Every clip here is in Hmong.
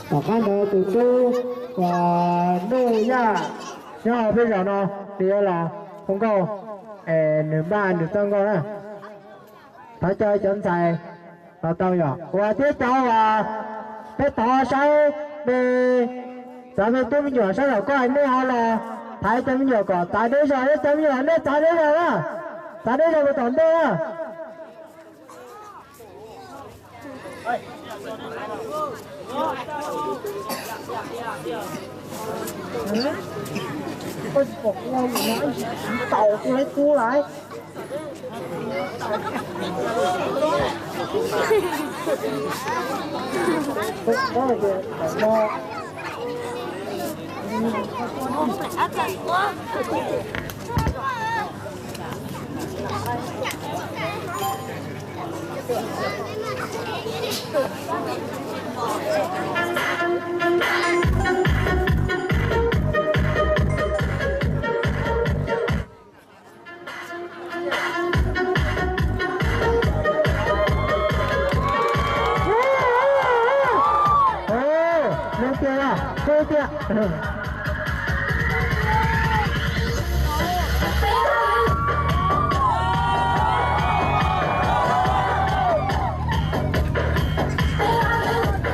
Tom qab ntawd tus tub uas Nuj Yaj nyob hauv peb zos no, nws yuav los hu nkauj, es nws npaj nws txoj nkauj na. Thov caw cov ntxhais los tau yom. Uas thiab cov uas peb thov saib me, cov me tub me nyuam sab nraum ko, nej ho los thaiv cov me nyuam kom txav deb zog, cov me nyuam nej txav deb zog na, txav deb zog mus tom ntej na. Koj tsis pom kuv ua lus no ib ntsis tsis taus kuv lawv kub lawm. Lub tiag, lub tiag.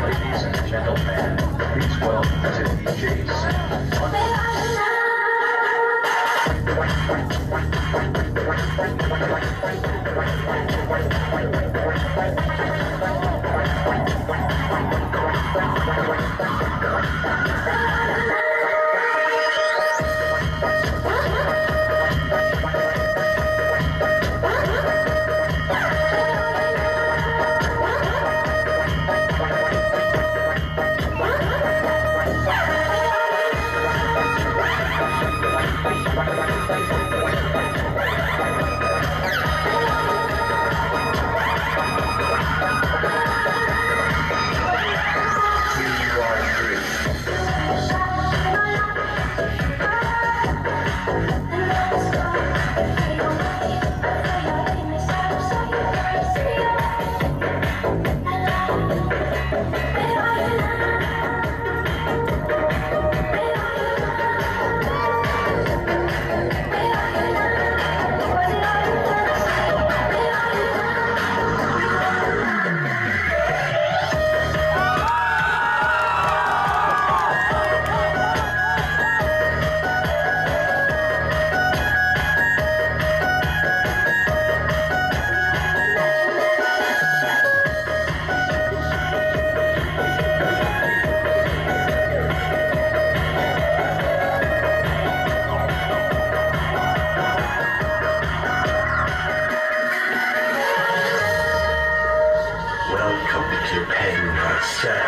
Ladies and gentlemen, please welcome to D J Sam. Welcome to Penrose.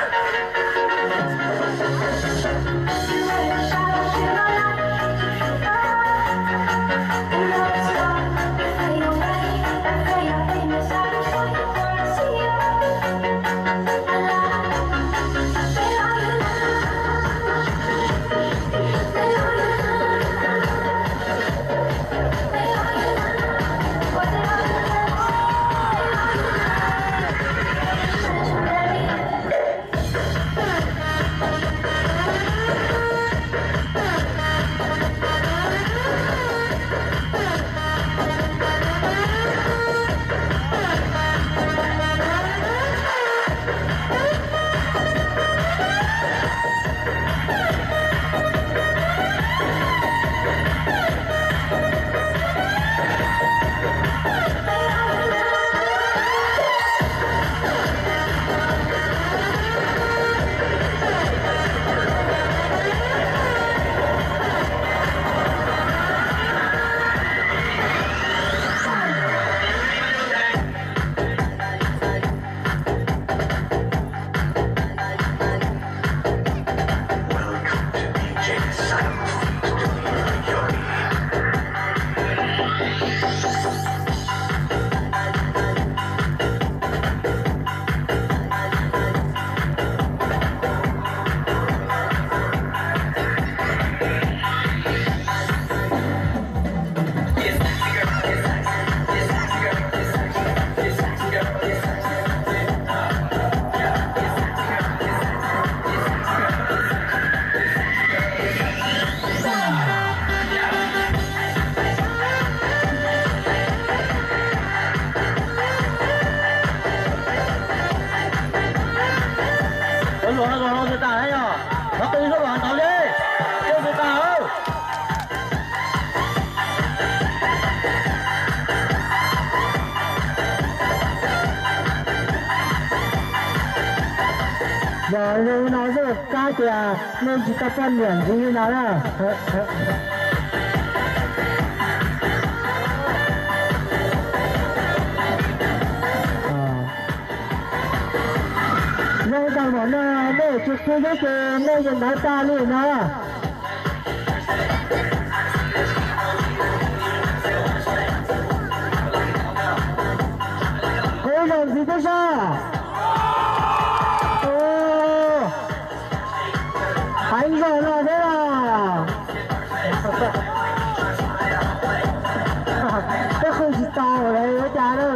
Los los tus tas yog, los tus zoo los ntau li, tus tas. Yog li no xwb kab tias nej tsis tau poj niam ntxiv li no na. Zoo tag npaum no nej tsis qhib thiab ces nej yeej ntawd tag li no. Kuv ib zaug ntxiv twb sab. Heev zog no thiab los. Peb qw tsis tau li ua cas na.